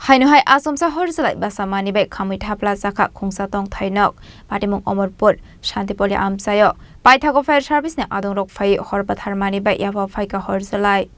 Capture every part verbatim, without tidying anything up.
Haino hai achomsa hor chalai basa mani bai khamwi thapla chakha khungsa tongthai nok. Patimung Omorpur, Shantipoli amchaio paithago fire service ni adongrok phai hor bathar mani bai yapha phaikha hor chalai.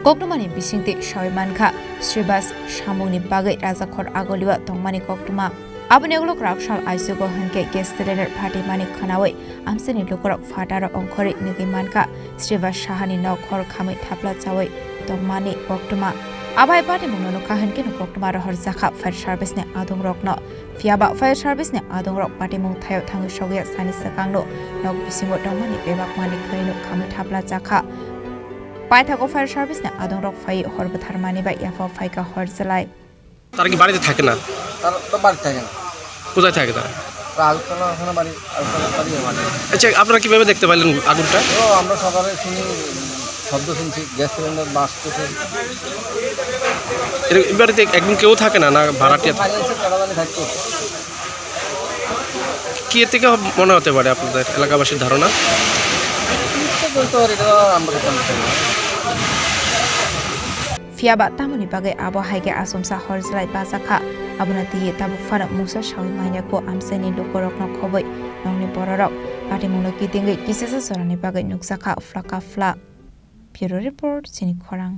Koktwmani bisingtwi sawi mankha, Sribas samungni bagwi Rajakhor Agoliwa tongmani koktwma. Aboni ulo kwrak sal aisugo hwnkhe gas cylinder phatimani khwnawi amchaini lukurok phataro ongkhorwi nugwi mankha, Sribas Sahani nok hor khamwi thapla chawi tongmani koktwma. Abai patimungno nukha hwnkhe no koktwma rohor jakha fire service ni adongrokno. Phiyaba fire service ni adongrok patimung thaio thangwi sogya sani swkangno nok bisingo tongmani bebak manwi khwrwino khamwi thapla chakha. Paithago fire service ni adongrok phai hor bwthar mani bai yapha phaikha hor chalai. তারা কি বাড়িতে থাকে না? তারা তো বাড়িতে থাকে না। কোথায় থাকে তারা? তারা আগরতলা ওখানে বাড়ি, আগরতলা বাড়ি আমার। আচ্ছা, আপনারা কিভাবে দেখতে পাইলেন আগুনটা? ও, আমরা সকালে শুনি, শব্দ শুনছি, গ্যাস সিলিন্ডার বাজতেছে। এর, এই বাড়িতে একদম কেউ থাকে না, না ভাড়াটিয়া থাকে? ফাইন্যান্সের টাকা দানি থাকতো। কি এর থেকে হব-, মনে হতে পারে আপনাদের এলাকাবাসীর ধারণা? কি বলতে পারি, এটা আমরা তো জানতে পারি না। Phiyaba tamoni bagwi abo hai khe achomsa hor chalai bachakha. Abono twiwi tabuk phano mungsa sawi manya kho amchaini lukurokno khobwi nokni bororok patimungno kitingwi kisisa jorani bagwi nukjakha phlaka phla. Bureau Report, Chini Khorang.